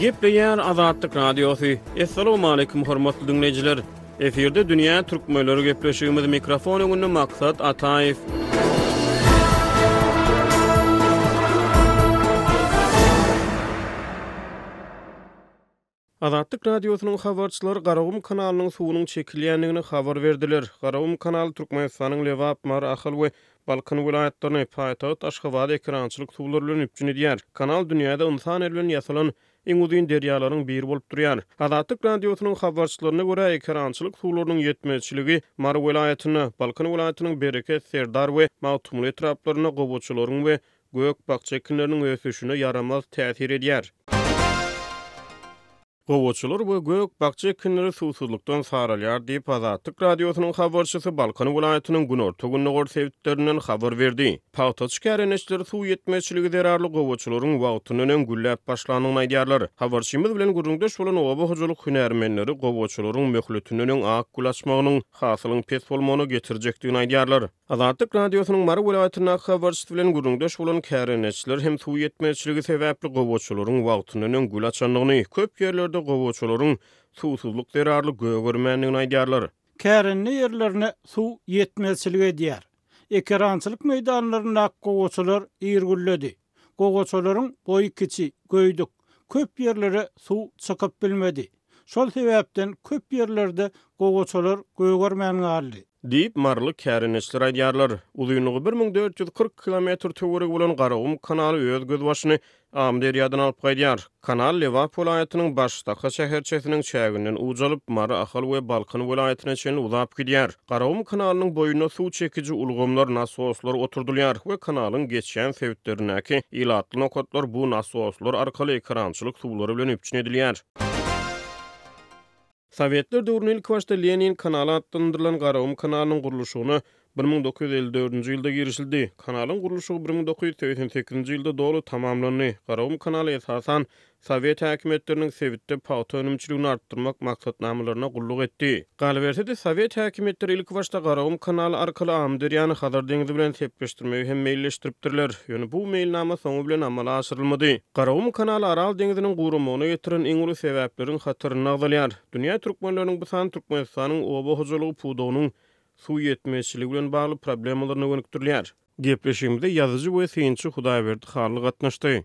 Gepleýär Azatlyk Radiosy. Assalamualaikum hormatly diňleýjiler. Efirde dünýä türkmenleri gepleşigimiz mikrofon öňünde Maksat Ataýew. Azatlyk Radiosynyň habarçylary Garagum kanalynyň suwunyň çekilýändigini habar berdiler. Garagum kanaly Türkmenistanyň Lebap, Mary, Ahal we Balkan welaýatlaryny, paýtagt Aşgabady ekerançylyk suwlary bilen üpjün edýär. Kanal dünýäde ynsan eli bilen ýasalan iň uzyn derýalaryň biri bolup durýar. Azatlyk Radiosynyň habarçylaryna görä, ekerançylyk suwlarynyň ýetmezçiligi Mary welaýatynda, Balkan welaýatynyň Bereket, Serdar we Magtymguly etraplarynda gowaçalaryň we gök-bakja ekinleriniň ösüşine ýaramaz täsir edýär. Gowaçalar we gök-bakja ekinleri suwsuzlykdan saralýar diýip, Azatlyk Radiosynyň habarçysy Balkan welaýatynyň günorta-gündogar sebitlerinden habar berdi. Pagtaçy kärendeçiler suw ýetmezçiligi zerarly gowaçalaryň wagtyndan öň gülläp başlandygyny aýdýarlar. Habarçymyz bilen gürrüňdeş bolan oba hojalyk hünärmenleri gowaçalaryň möhletinden öň ak gül açmagynyň hasylyň pes bolmagyna getirjekdigini aýdýarlar. Azatlyk Radiosynyň Mary welaýatyndaky habarçysy bilen gürrüňdeş bolan kärendeçiler hem suw ýetmezçiligi sebäpli gowaçalaryň wagtyndan öň gül açandygyny, köp ýerlerde gowaçalaryň suwsuzlyk zerarly gögermändigini aýdýarlar. Kärende ýerlerine suw ýetmezçilik edýär. Ekerançylyk meýdanlaryndaky gowaçalar ir gülledi. Gowaçalaryň boýy kiçi, göýdük. Köp ýerlere suw çykyp bilmedi. Şol sebäpden köp ýerlerde gowaçalar gögermän galdy. Diýip, maryly kärendeçiler aýdýarlar. Uzynlygy 1440 kilometr töweregi bolan Garagum kanaly öz gözbaşyny Amyderýadan alyp gaýdýar. Kanal Lebap welaýatynyň Başsaka şäherçesiniň çäginden uç alyp, Mary, Ahal we Balkan welaýatyna çenli uzap gidýär. Garagum kanalynyň boýunda suw çekiji ulgamlar, nasoslar oturdylýar we kanalyň geçýän sebitlerindäki ilatly nokatlar bu nasoslar arkaly ekerançylyk suwlary bilen üpjün edilýär. Sowetler döwründe ilkibaşda Lenin kanaly atlandyrylan Garagum kanalynyň gurluşygyna 1954-nji ýylda girişildi. Kanalyň gurluşygy 1988-nji ýylda doly tamamlandy. Garagum kanaly esasan sowet häkimiýetleriniň sebitde pagta önümçiligini artdyrmak maksatnamalaryna gulluk etdi. Galyberse-de, sowet häkimiýetleri ilkibaşda Garagum kanaly arkaly Amyderýany Hazar deňzi bilen sepleşdirmegi hem meýilleşdiripdirler. Ýöne bu meýilnama soňy bilen amala aşyrylmady. Garagum kanaly Aral deňziniň guramagyna getiren iň uly sebäpleriň hatarynda agzalýar. Dünýä türkmenleriniň bu sany Türkmenistanyň oba hojalygy pudagynyň suw ýetmezçiligi bilen bagly problemalaryna gönükdirilýär. Gepleşigimize ýazyjy we synçy Hudaýberdi Hally gatnaşdy.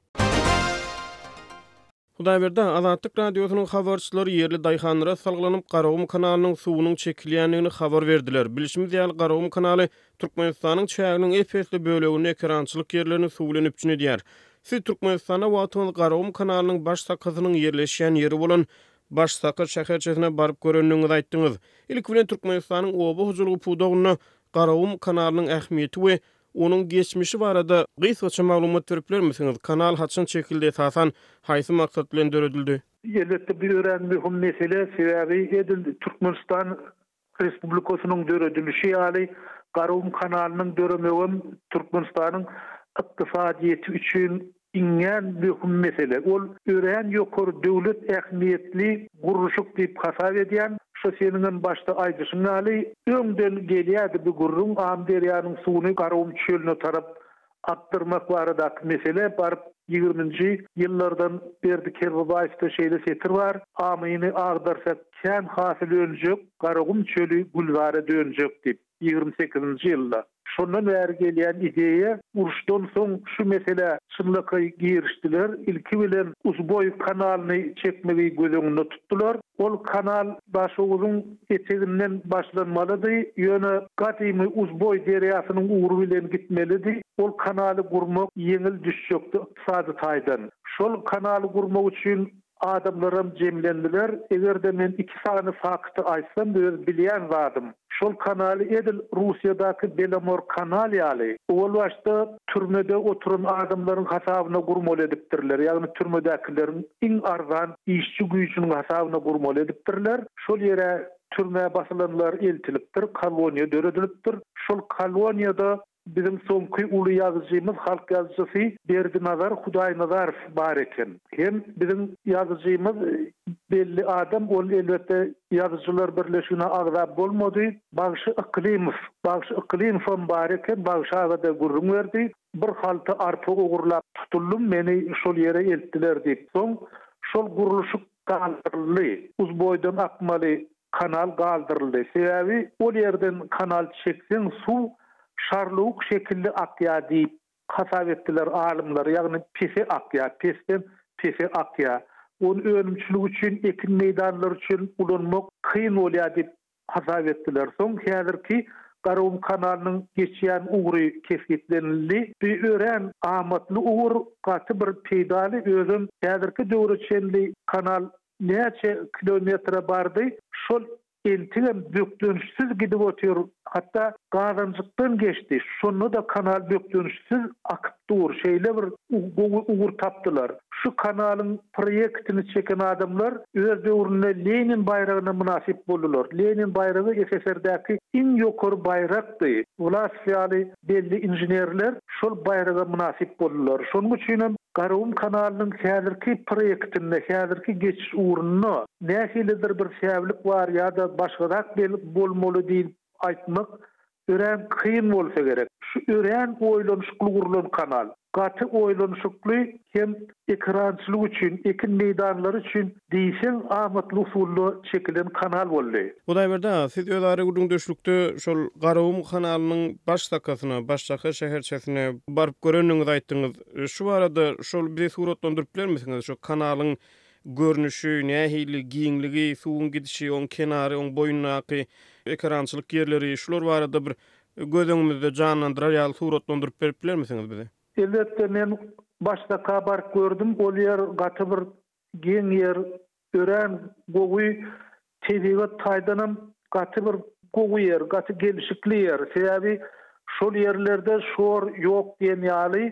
Hudaýberdi, Azatlyk Radiosynyň habarçylary ýerli daýhanlara salgylanyp, Garagum kanalynyň suwunyň çekilýändigini habar berdiler. Bilşimiz ýaly, Garagum kanaly Türkmenistanyň çäginiň ep-esli bölegini ekerançylyk ýerlerini suw bilen üpjün edýär. Siz Türkmenistanda wagtyňyz Garagum kanalynyň baş sakasynyň ýerleşýän ýeri bolan Başsaka şäherçesine baryp görendigiňizi aýtdyňyz. Ilki bilen Türkmenistanyň oba hojalygy pudagynda Garagum kanalynyň ähmiýeti we onuň geçmişi barada gysgaça maglumat berip bilermisiňiz? Kanal haçan çekildi, esasan haýsy maksat bilen döredildi? Elbetde bu örän möhüm mesele, sebäbi edil Türkmenistan Respublikasynyň döredilişi ýaly Garagum kanalynyň döremegem Türkmenistanyň ykdysadyýeti üçin iňňän möhüm mesele. Ol örän ýokary döwlet ähmiýetli gurluşyk diýip hasap edýän. Şo seniňem başda aýdyşyň ýaly, öňden gelýärdi bu gürrüň, Amyderýanyň suwuny Garagum çölüne tarap akdyrmak baradaky mesele baryp ýigriminji ýyllardan Berdi Kerbabaýewde şeýle setir bar, Amyny agdarsak kän hasyl önjek, Garagum çöli gülzara dönjek diýip. 28-nji ýylda. Şondan bäri gelýän ideýa, uruşdan soň şu meselä çynlakaý girişdiler, ilki bilen Uzboý kanalyny çekmegi göz öňünde tutdular. Ol kanal Daşoguzyň eteginden başlanmalydy, ýöne gadymy Uzboý derýasynyň ugry bilen gitmelidi. Ol kanaly gurmak ýeňil düşjekdi ykdysady taýdan. Şol kanaly gurmak üçin Adamlaram jemlendiler. Eger-de men iki sany fakty aýtsam, öz bilýän zadym. Şol kanaly edil Russiýadaky Belomor kanal ýaly, owal başda türmede oturan adamlaryň hasabyna gurmaly edipdirler, ýagny türmedäkileriň iň arzan işçi güýjüniň hasabyna gurmaly edipdirler. Şol ýere türmä basylanlar eltilipdir, koloniýa döredilipdir. Şol koloniýada Biziň soňky uly ýazyjymyz, halk ýazyjysy Berdinazar Hudaýnazarow bar eken. Hem biziň ýazyjymyz belli adam, ol elbetde Ýazyjylar birleşigine agza bolmady. Bagşy Yklymow, Bagşy Yklymowam bar eken, Bagşy aga-da gürrüň berdi. Bir halta arpa ogurlap tutuldym, meni şol ýere eltdiler diýip. Soň. Şol gurluşyk galdyryldy. Uzboýdan akmaly kanal galdyryldy. Sebäbi ol ýerden kanal çekseň suw şarlawuk şekilli akýar diýip hasap etdiler alymlar, ýagny pese akýar, pesden pese akýar. Ony önümçilik üçin, ekin meýdanlary üçin ulanmak kyn bolýar diýip hasap etdiler. Soň häzirki Garagum kanalynyň geçýän ugry kesgitlenildi. Bu örän amatly ugur, gaty bir peýdaly, özem häzirki döwre çenli kanal näçe kilometre bardy, şol entegem bökdençsiz gidip otyr, hatda Gazanjykdan geçdi, şonda-da kanal bökdençsiz akyp dur, şeýle bir gowy ugur tapdylar. Şu kanalyň proýektini çeken adamlar öz döwründe Lenin baýragyna mynasyp boldular. Lenin baýragy SSR-däki iň ýokary baýrakdy. Wlasow ýaly belli inženerler şol baýraga mynasyp boldular. Şonuň üçinem Garagum kanalynyň häzirki proýektinde, häzirki geçiş ugrunda nähilidir bir säwlik bar ýa-da başgarak bolmaly diýlip aýtmak örän kyn bolsa gerek. Şu örän oýlanyşykly gurlan kanal. Gaty oýlanyşykly hem ekerançylyk üçin, ekin meýdanlary üçin diýseň amatly usulda çekilen kanal boldy. Hudaýberdi aga, siz özara gürrüňdeşlikde şol Garagum kanalynyň baş sakasyna, Başsaka şäherçesine baryp görendigiňizi aýtdyňyz. Şu barada şol bize suratlandyryp bilermisiňiz? Şu kanalyň görnüşi nähili, giňligi, suwuň gidişi, oň kenary, oň boýundaky ekerançylyk ýerleri, şular barada bir göz öňümizde janlandyrar ýaly suratlandyryp berip bilermisiňiz bize? Elbetde, men Başsaka baryp gördüm. Ol ýer gaty bir geň ýer, örän gowy, tebigat taýdanam gaty bir gowy ýer, gaty gelşikli ýer. Sebäbi şol ýerlerde şor ýok diýen ýaly,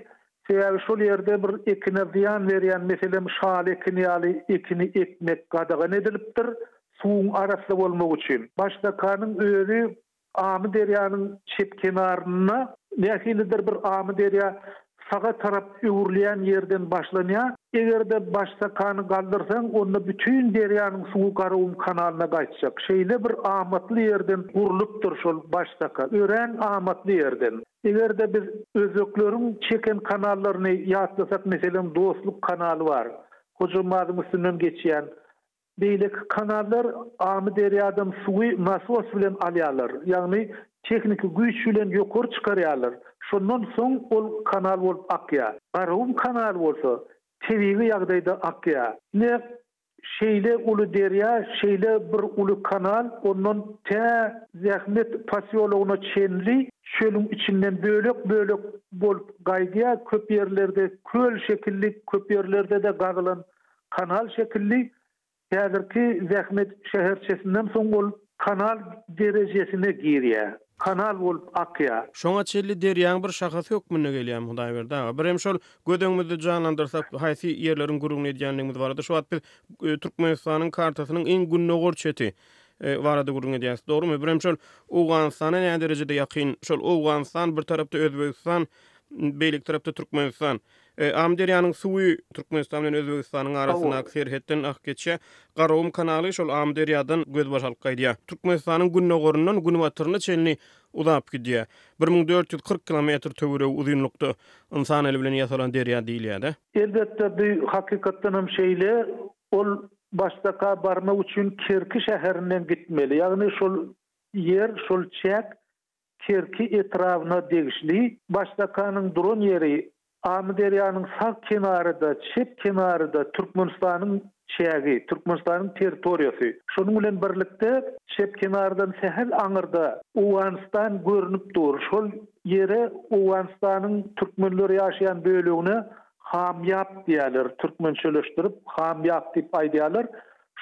sebäbi şol ýerde bir ekine zyýan berýän, meselem, şaly ekini ýaly ekini ekmek gadagan edilipdir, suwuň arassa bolmagy üçin. Başsakanyň özi Amyderýanyň çep kenarynda nähilidir bir Amyderýa saga tarap öwrülýän ýerden başlanýar. Eger-de başsakany galdyrsaň, onda bütin derýanyň suwy Garagum kanalyna gaýtjak. Şeýle bir amatly ýerden gurlupdyr şol başsaka. Örän amatly ýerden. Eger-de biz özbekleriň çeken kanallaryny ýatlasak, meselem, Dostluk kanaly bar, Hojambazyň üstünden geçýän. Beýleki kanallar Amyderýadan suwy nasos bilen alýarlar, ýagny tehniki güýç bilen ýokary çykarýarlar. Şondan soň ol kanal bolup akýar. Garagum kanaly bolsa tebigy ýagdaýda akýar. Ine, şeýle uly derýa, şeýle bir uly kanal ondan tä Zähmet posýologyna çenli çölüň içinden bölek-bölek bolup gaýdýar, köp ýerlerde köl şekilli, köp ýerlerde-de gazylan Kanal şekilli häzirki Zähmet şäherçesinden soň ol kanal derejesine girýär. Kanal bolup akýar. Şoňa çenli derýaň bir şahasy hökmünde gelýärmi Hudaýberdi aga? Birem şol göz öňümizde janlandyrsak haýsy ýerleriň gürrüňini edýändigimiz barada şu wagt biz Türkmenistanyň kartasynyň iň gündogar çeti barada gürrüň edýäris dogrymy? Birem şol Owganystana näderejede ýakyn şol Owganystan bir tarapda Özbegistan beýleki tarapda Türkmenistan. Amyderýanyň suwy Türkmenistan bilen Özbegistanyň arasyndaky serhetden akyp geçýär. Garagum kanaly şol Amyderýadan gözbaş alyp gaýdýar. Türkmenistanyň gündogaryndan günbataryna çenli uzap gidýär. 1440 kilometr töweregi uzynlykda ynsan eli bilen ýasalan derýa diýilýär-de. Elbetde, bu hakykatdan hem şeýle. Ol Başdaka barmak üçin Kerki şäherinden gitmeli. Ýagny şol ýer, şol çäk Kerki etrabyna degişli Başdakanyň duran ýeri Amyderýanyň sag kenary-da, çep kenary-da Türkmenistanyň çägi, Türkmenistanyň territoriýasy. Şonuň bilen birlikde, çep kenardan sähel aňyrda Owganystan görnüp dur. Şol ýere Owganystanyň türkmenler ýaşaýan bölegine Hamýap diýýärler, türkmençeleşdirip Hamýap diýip aýdýarlar.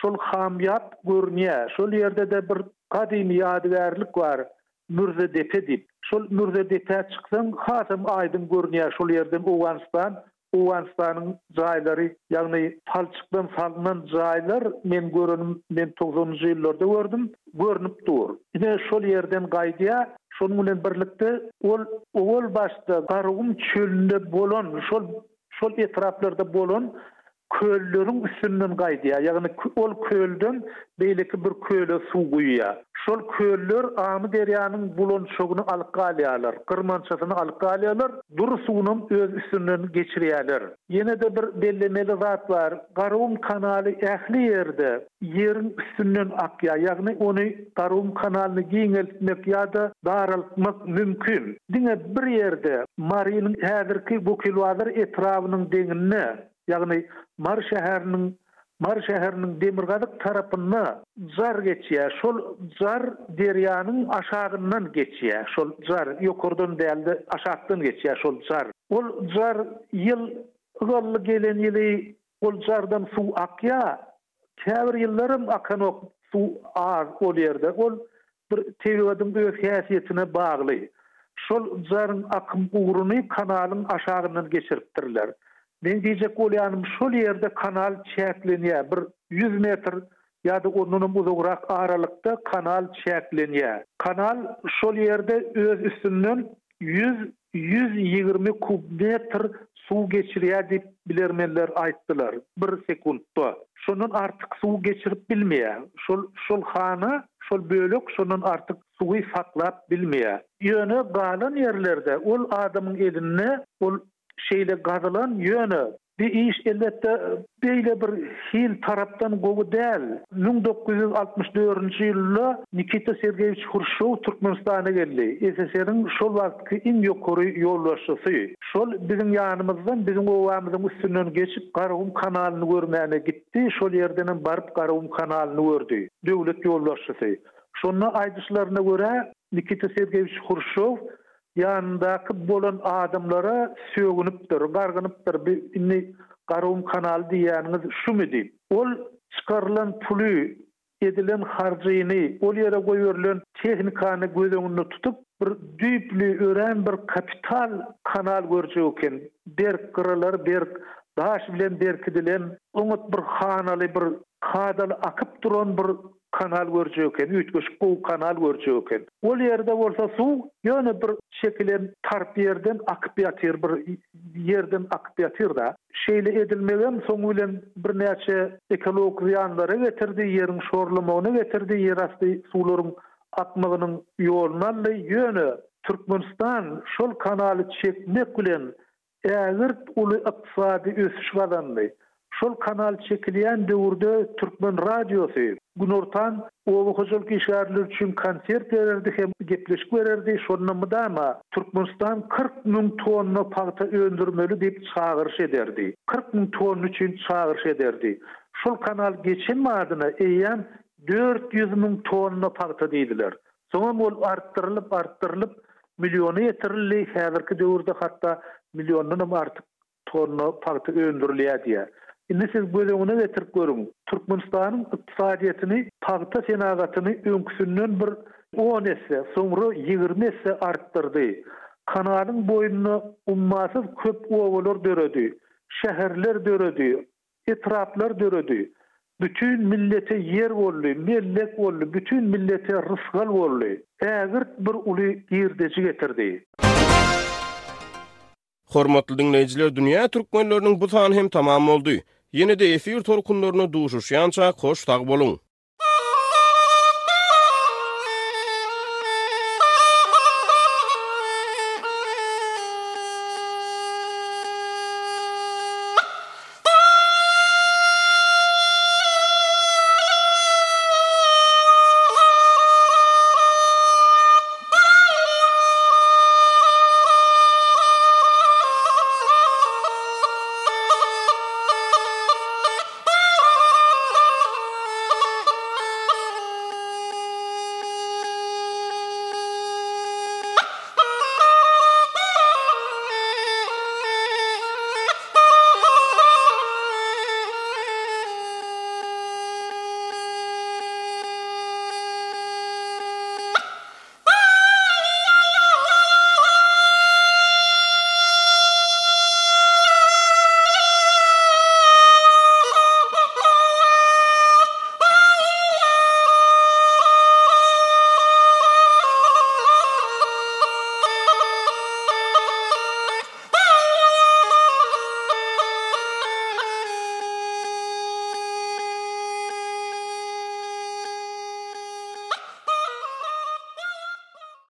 Şol Hamýap görünýär. Şol ýerde-de bir Gadymy ýadygärlik bar, Mürze depe diýip. Şol Mürze depä çyksaň, hasam aýdyň görünýär şol ýerden Owganystan, Owganystanyň jaýlary, ýagny palçykdan salnan jaýlar men görenim, men togsanynjy ýyllarda gördüm, görnüp dur. Ine, şol ýerden gaýdýar. Şonuň bilen birlikde, ol owal başda Garagum çölünde bolan, şol şol etraplarda bolan. Kölleriň üstünden gaýdýar, ýagny ol kölden beýleki bir köle suw guýýar. Şol köller Amyderýanyň bulançagyny alyp galýarlar, gyrmançasyny alyp galýarlar, dury suwunam öz üstünden geçirýärler. Ýene-de bir bellemeli zat bar, Garagum kanaly ähli ýerde ýeriň üstünden akýar, ýagny ony Garagum kanalyny giňeltmek ýa-da daraltmak mümkin. Diňe bir ýerde, Marynyň häzirki Wekilbazar etrabynyň deňinde, ýagny Mary şäheriniň Mary şäheriniň demirgazyk tarapynda jar geçýär. Şol jar derýanyň aşagyndan geçýär. Şol jar ýokardan däl-de, aşakdan geçýär şol jar. Ol jar ýyl ygally gelen ýyly ol jardan suw akýar. Käbir ýyllaram akanok suw az ol ýerde. Ol bir tebigatyň öz häsiýetine bagly. Şol jaryň akym ugruny kanalyň aşagyndan geçiripdirler. Meň diýjek bolýanym şol ýerde kanal çäklenýär. Bir ýüz metr ýa-da ondanam uzagrak aralykda kanal çäklenýär. Kanal şol ýerde öz üstünden 100, 120 kub metr suw geçirýär diýip bilermenler aýtdylar, bir sekuntda. Şondan artyk suw geçirip bilmeýär. Şol şol hana, şol bölek şondan artyk suwy saklap bilmeýär. Ýöne galan ýerlerde ol adamyň elinde ol şeýle gazylan ýöne Bi iş elbetde beýle bir hil tarapdan gowy däl. 1964-nji ýylda Nikita Sergeýewiç Hruşýow Türkmenistana geldi. SSR-iň şol wagtky iň ýokary ýolbaşçysy. Şol biziň ýanymyzdan, biziň obamyzyň üstünden geçip Garagum kanalyny görmäne gitdi, şol ýerdenem baryp Garagum kanalyny gördi. Döwlet ýolbaşçysy. Şonda aýdyşlaryna görä, Nikita Sergeýewiç Hruşýow ýanyndaky bolan adamlara sögünipdir, gargynypdyr, bi indi Garagum kanaly diýýäniňiz şumy diýip. Ol çykarylan puly, edilen harjyny, ol ýere goýberilen tehnikany göz öňünde tutup, bir düýpli, örän bir kapital kanal görjek eken. Berk, gyralary berk, daş bilen berkidilen, oňat bir hanaly, bir kadaly akyp duran bir kanal görjek eken, üýtgeşik gowy kanal görjek eken. Ol ýerde bolsa suw ýöne bir çekilen tarp ýerden akyp ýatyr, bir ýerden akyp ýatyr-da. Şeýle edilmegem soňy bilen birnäçe ekologik zyýanlara getirdi, ýeriň şorlamagyna getirdi, ýerasty suwlaryň akmagynyň ýoluny aldy. Ýöne Türkmenistan şol kanaly çekmek bilen ägirt uly ykdysady ösüş gazandy. Şol kanal çekilýän döwürde Türkmen radiosy günortan oba hojalyk işgärleri üçin konsert bererdi hem gepleşik bererdi, şonda mydama Türkmenistan 40 müň tonna pagta öndürmeli diýip çagyryş ederdi. 40 müň tonna üçin çagyryş ederdi. Şol kanal geçen badyna eýýäm 400 müň tonna pagta diýdiler. Soňam ol artdyrylyp, artdyrylyp, milliona ýetirildi, häzirki döwürde hatda milliondanam artyk tonna pagta öndürilýär diýýär. Indi siz göz öňüne getirip görüň, Türkmenistanyň ykdysadyýetini pagta senagatyny öňküsinden bir on esse, soňra 20 esse artdyrdy. Kanalyň boýunda ummasyz köp obalar döredi, şäherler döredi, Etraplar döredi. Bütin millete ýer boldy, mellek boldy, bütin millete rysgal boldy. Ägirt bir uly girdeji getirdi. Hormatly diňleýjiler Dünýä Türkmenleriniň bu sany hem tamam boldy. Ýene-de efir tolkunlarynda duşuşýançak hoş sag boluň.